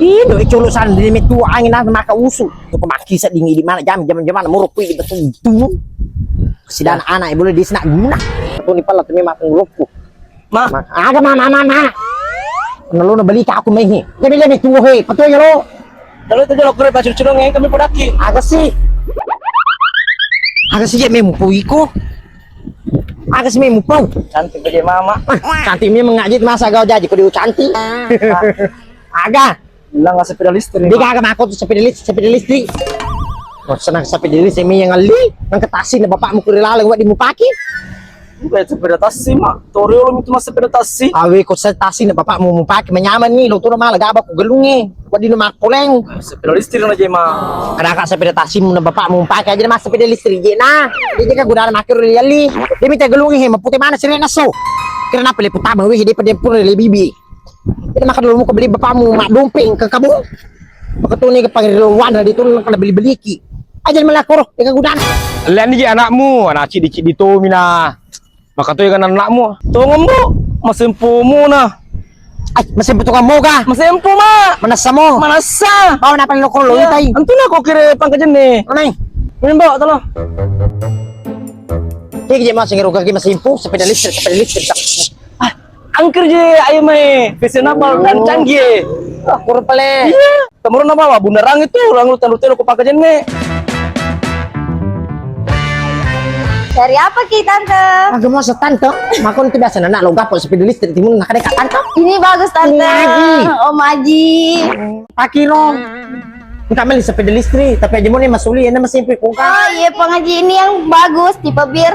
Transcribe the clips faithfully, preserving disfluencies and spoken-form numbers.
Indo e colo sana di metu angin na maka usu. Ko makkisa dingin di mana jam jam jam mana moro kui di betul tu. Sidana anak e boleh di sana guna. Ko ni pala temi maka ngulopku. Ma. Ma, aga ma ma ma ma. Nalo na beli aku mehe. Jadi dia metu he, betul ya lo. Kalau itu lo kure pasir cedong e kami podaki. Aga sih. Aga sih je memu pau iko. Aga sih memu pau. Cantik aja mama. Ah, cantik memang ngajit masa gau jaji ko dia cantik. Aga. Bilang sepeda listrik. Dia kagak mako tuh sepeda listrik, sepeda listrik. Wah, senang sepeda listrik mi yang ngelli, nang ketasi na bapakmu kuri laleng wak dimupaki. Bukan sepeda tasi mak. Toriolo itu mas sepeda tasi. Awe ko se tasi na bapakmu mupaki menyaman nih, lo tuh malah gabak ku gelunge. Wak dino makoleng. Sepeda listrik na jema. Ada kak sepeda tasi na bapakmu mupaki aja mas sepeda listrik je nah. Dia jaga gudana makir liali. Dia minta gelunge he mapute mana sih naso. Kira napa le putama weh dia pada pura le bibi. Jadi maka dulu muka beli bapakmu mak dompeng ke kamu. Maka tuh nih panggil wana di tuh kena beli-beli ki. Aja malah koro, dia gudana. Lihat nih anakmu, anak cidi-cidi tuh mina. Maka tuh kan anakmu. Tunggu bu, masih empumu nah. Ay, masih empu tukang moga. Masih empu mak. Manasa mo. Manasa. Bawa napa lo koro lo tai. Antu nak kau kira pangkajen nih. Anai. Minum bawa tolong. Dia kerja masih ngeroga masih empu, sepeda listrik, sepeda listrik. Ah, angker je ayo mai fashionable dan canggih. Ah, kurang pale. Iya. Temurun apa, Bunda Rangi tuh, orang lu telu-telu ku pakai jenne. Dari apa ki tante? Aku mau setante. Makon itu biasa anak lo gapo sepeda listrik timun nak deka tante. Ini bagus tante. Ini Aji. Om Aji. Pakiro. Engka meli sepeda listrik, tapi aja moni masuli ena mesin pi kongka. Oh iya, pengaji ini yang bagus, tipe bir.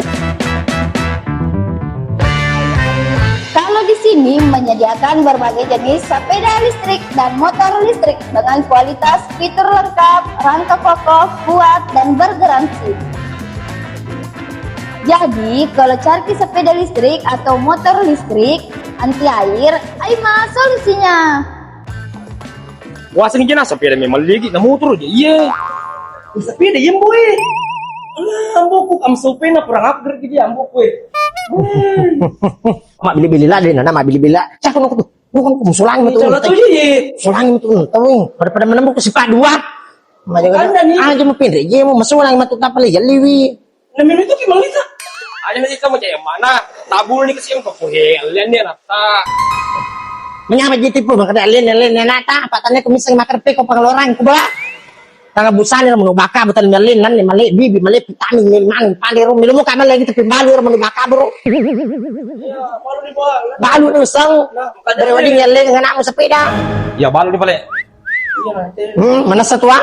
Kalau di sini menyediakan berbagai jenis sepeda listrik dan motor listrik dengan kualitas fitur lengkap, rangka kokoh, kuat, dan bergaransi. Jadi, kalau cari sepeda listrik atau motor listrik anti air, Aima solusinya. Waseng jena sepeda memang lagi na motor je. Iya. Sepeda iya mboe. Amboku am sopena kurang upgrade gitu ya amboku. Mak bili-bili lah deh, nana mak bili-bili lah. Cak kono tuh. Bukan aku musulang itu. Iya. Musulang itu. Tahu pada pada menembus si Pak dua. Makanya aja mau pindah, iya mau musulang matu tapale ya liwi. Nah, minum itu gimana itu? Aja lagi kamu cek yang mana? Tabul nih kesian kok, he, lian dia nata. Menyapa jadi tipu, makanya lian, lian, lian, nata, apa tanya aku misal makan pe, kok pengeluaran, ku bawa. Tangga busani, menu baka, bukan lian, nan, male, bibi, male, vitamin, male, man, pale, ro, minum kamu lagi, tapi balu, ro, menu baka, bro. Iya, balu di bawah. Balu, nih, usang. Nah, makanya dari wading, lian, ngena, mau sepeda. Ya, balu di balik. Hmm, mana satuan?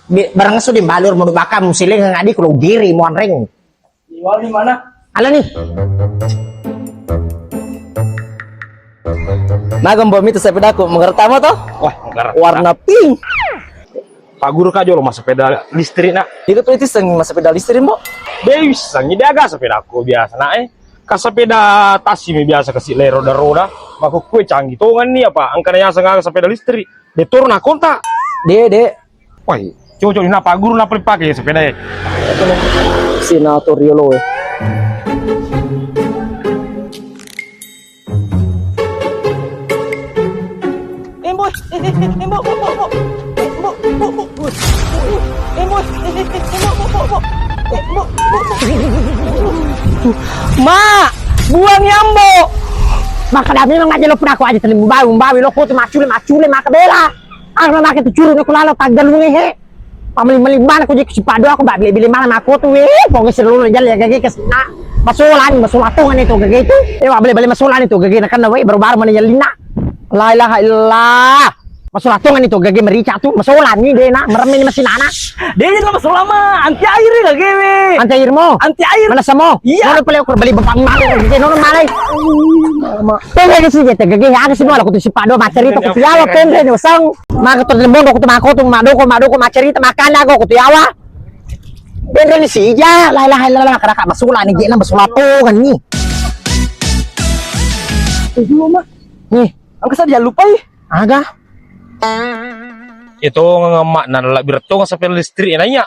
Barang sudi balur mau bakam siling ngadi kalau giri mau anreng. Iwal di mana? Ala nih. Maga mbok mitu sepedaku, mengerti apa toh? Wah, mengerti. Warna pink. Pak guru kak jolo mas sepeda listrik nak. Itu tuh itu seng mas sepeda listrik mbok. Dia bisa, ini dia agak sepedaku biasa nak eh. Ka sepeda tasi mi biasa kasi le roda-roda. Maka kue canggih tongan nih apa? Angkana yang sengaja sepeda listrik. De toro na kontak. De, de. Wah, cocok ni napa guru napa dipake sepeda e. Sinator riolo e. Emboy, emboy, emboy, emboy. Emboy, emboy, emboy, emboy. Mak, buang yambo. Maka dami mangaje lo pura ko aja tadi mbawi, mbawi lo ko tu macule, macule maka bela. Aga make tu curu ni ko lalo taggalunge he. Pamali-mali mana ko je ku sipado aku ba bili-bili mana mako tu we. Pokoknya seluruh jalan ya gage kes. Ah, masolan, masolatong ni tu gage tu. Eh, wa beli-beli masolan ni tu gage na kan we baru-baru mana yalina. La ilaha illallah. Masolatong ni tu gage merica tu. Masolan ni de na, merem ni masih nana. De na masolan ma, anti air gage we. Anti air mo. Anti air. Mana samo? Iya. Nono pale ukur beli bapak malu gage nono malai. Pele ke sih jete gage aga sih malah kutu sipado macari tu kutu yawa pele ni usang. Maka tu dembong kutu mako tu madoko madoko macari tu makan aku kutu yawa. Pele ni sija la ilaha illallah kada ka masula ni jena masula tongan ni. Itu mah. Nih, angka saja lupa ih. Aga. Itu ngemak na lebih retong sampai listrik nanya.